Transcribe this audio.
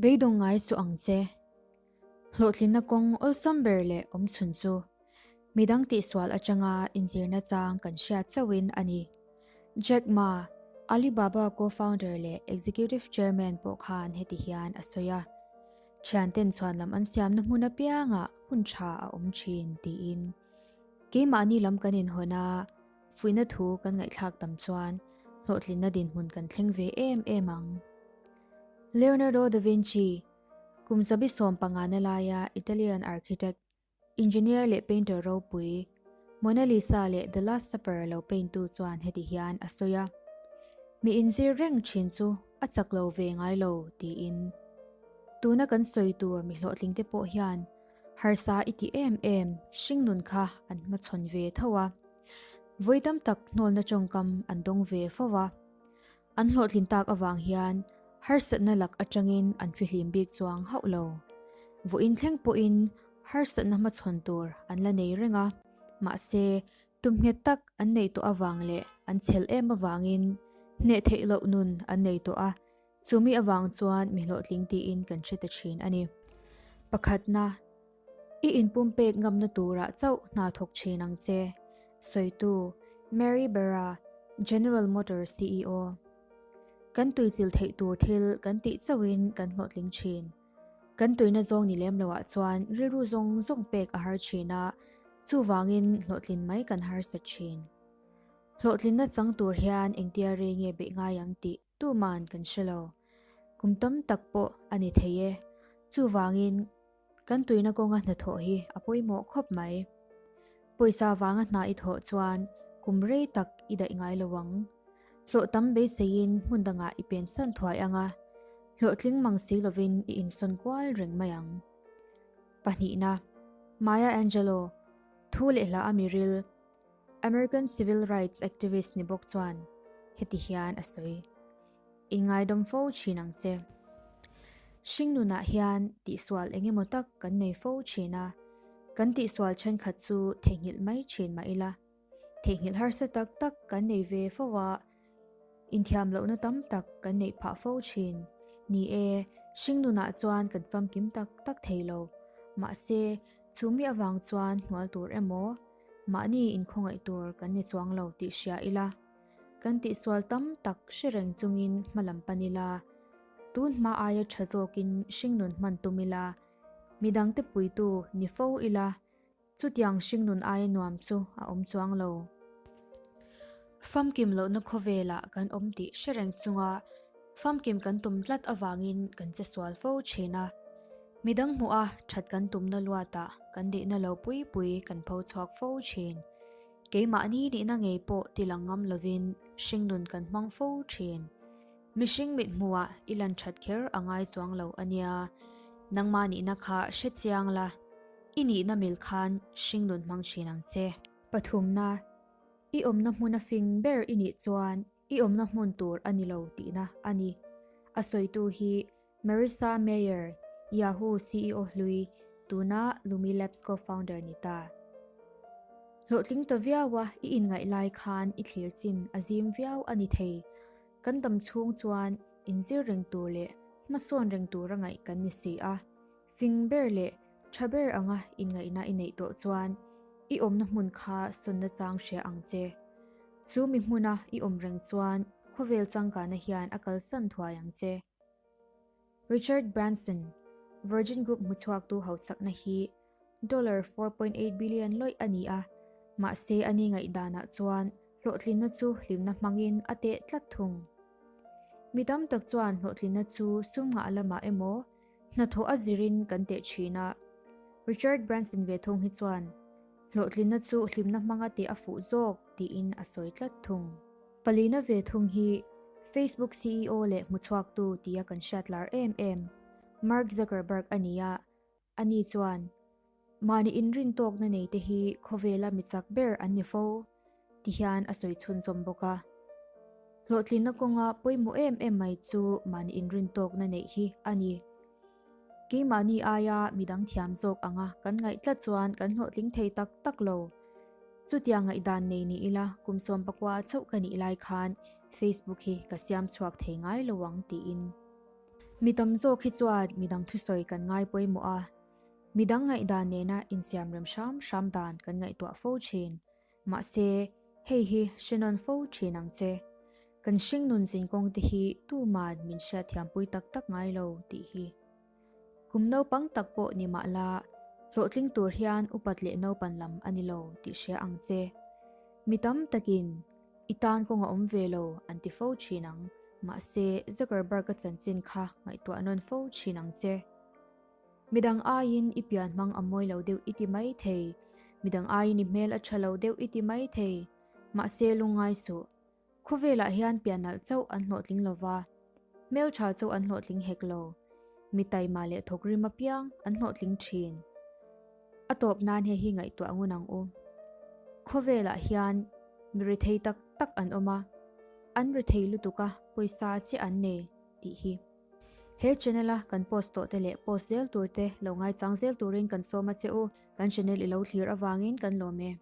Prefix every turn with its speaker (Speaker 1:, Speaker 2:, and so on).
Speaker 1: Beidawng ngai suh ang che. Hlawhtlinna kawng awlsam ber leh awmchhun chu midang tihsual atanga inzirna chang kan hriat chauhin a ni. Jack Ma, Alibaba co-founder leh executive chairman pawh khan heti hian a sawi a, Thianten chhuanlam an siamna hmun apiangah hun tha a awm thin, tiin. Keimahni lam kan inhawn a, fuihna thu kan ngaihthlak tam chuan hlawhtlinna dinhmun kan thleng ve em em ang. Leonardo da Vinci, kum 75 na laia Italian architect, engineer leh painter ropui, Mona Lisa leh The Last Supper lo paint tu chuan heti hian a sawi a, Mi inzir reng thin chu a chak lo ve ngai lo, tiin. Tuna kan sawi tur mi hlawhtling te pawh hian harsa i ti em em hringnun kha an hmachhawn ve tho a, vawi tam tak hnawlna tawngkam an dawng ve fo a. An hlawhtlin tak avang hian harsatna lak atangin an fihlim bik chuang hauh lo. Vawiin thleng pawhin harsatna hmachhawn tur an la nei reng a, mahse tum nghet tak an neih tawh avang leh an chhel em avangin hneh theih loh nun an nei tawh a, chumi avang chuan mi hlawhtling tiin kan hre ta thin a ni. Pakhatna. I inpumpek ngamna turah chauh hna thawk thin ang che, sawitu Mary Barra, General Motors ceo. Kan tuichil theih tur thil kan tih chauhin kan hlawhtling thin. Kan tuina zawng ni lem loah chuan rilru zawng zawng pek a har thin a, chuvangin hlawhtlin mai kan harsa thin. Hlawhtlinna chang tur hian engtia rei nge beih ngai ang tih Tuman kan hre lo. Kum tam tak pawh a ni thei e. Chuvangin, kan tuina kawnga hnathawh hi a pawimawh khawp mai. Pawisa vanga hna i thawh chuan kum rei tak i daih ngai lo ang. Hlawh tam beiseiin hmun dangah i pensan thuai ang a, hlawhtling mang si lovin i insawn kual reng mai ang. Pahnihna, Maya Angelou, thu leh hla a miril, American civil rights activist ni bawk chuan heti hian a sawi, Inngaidawm fo thin ang che. Hringnunah hian tihsual eng emaw tak kan nei fo thin a, kan tihsual thenkhat chu theihnghilh mai thin mah ila, theihnghilh harsa tak tak kan nei ve fo a, Inthiam lohna tam tak kan neih phah fo thin. Ni e, hringnunah chuan kan famkim tak tak thei lo. Mahse, chu mi avang chuan hnual tur emaw, mahni inkhawngaih tur kan ni chuang lo tih hria ila. Kan tihsual tam tak hre reng chungin hma lam pan ila, tun hma aia tha zawkin hringnun hman tum ila, midangte puitu ni fo ila, Chutiang hringnun aia nuam chu a awm chuang lo. Famkim lohna khawvelah kan awm tih hre reng chunga famkim kan tum tlat avangin kan che sual fo thin a. Midang hmuh a that kan tumna luatah kan dihna lo pui pui kan pho chhuak fo thin. Keimahni nihna ngei pawh tilang ngam lovin hringnun kan hmang fo thin. Mihring mithmuhah i lan that kher a ngai chuang lo a nia. Nangmah nihna kha hre chiang la. I nihna mil khan hringnun hmang thin ang che. Pathumna, I awmna hmuna fing ber i nih chuan i awmna hmun tur a ni lo tihna a ni. A sawitu hi Marissa Mayer, Yahoo ceo hlui, tuna Lumi Labs co-founder ni ta. Hlawhtling ta viaua i inngaih lai khan i thlir chin a zim viau a ni thei. Kan dam chhung chuan inzir reng tur leh hmasawn reng tura ngaih kan ni si a. Fing ber leh tha ber anga inngaihna i neih tawh chuan i awmna hmun kha sawnna chang hria ang che. Chu mi hmuna i awm reng chuan khawvel changkana hian a kalsan thuai ang che. Richard Branson, Virgin Group hmuchhuaktu hausakna hi dollar 4.8 billion lawih a ni a, mahse a ni ngaihdanah chuan hlawhtlinna chu hlimna hmangin a teh tlat thung. Mi tam tak chuan hlawhtlinna chu sum ngah lamah emaw, Hnathawh a zirin kan teh thin a, Richard Branson ve thung hi chuan hlawhtlinna chu hlimna hmanga teh a fuh zawk tiin a sawi tlat thung. Palina ve thung hi Facebook ceo leh hmuchhuaktu tia kan hriat lar em em Mark Zuckerberg a ni a, ani chuan Mahni inrintawkna neite hi khawvela mi chak ber an ni fo, ti hian a sawi chhunzawm bawk a. Hlawhtlinna kawnga pawimawh em em mai chu mahni inrintawkna neih hi a ni. Keimahni aia midang thiam zawk anga kan ngaih tlat chuan kan hlawhtling thei tak tak lo. Chutiang ngaihdan nei ni ila kum 19 chauh ka nih lai khan Facebook hi ka siam chhuak thei ngai lo ang tiin. Mi tam zawk hi chuan midang thusawi kan ngai pawimawh a, midang ngaihdan nena insiamrem hram hram dan kan ngaihtuah fo thin. Mahse, hei hi hre nawn fo thin ang che. Kan hringnun zinkawng te hi tuman min hriatthiampui tak tak ngai lo tih hi. Kum naupang tak pawh ni mah la, hlawhtling tur hian upat leh naupan lam a ni lo tih hria ang che. Mi tam takin i tan kawng a awm ve lo an ti fo thin ang, mahse Zuckerberg-a chanchin kha ngaihtuah nawn fo thin ang che. Midang aiin i pian hmang a mawi lo deuh i ti mai thei, midang aiin i hmel a tha lo deuh i ti mai thei, mahse lungngai suh. Khawvelah hian pian nalh chauh an hlawhtling lo va, hmeltha chauh an hlawhtling hek lo. Mi taima leh thawkrim apiang an hlawhtling thin. A tawp nan hei hi ngaihtuah ngun ang u. Khawvelah hian mi rethei tak tak an awm a, an rethei lutuk a pawisa chiah an nei tih hi. He channel a kan post tawh te leh post zel tur te lo ngaichang zel turin kan sawm a che u. Kan channel i lo thlir avangin kan lawm e.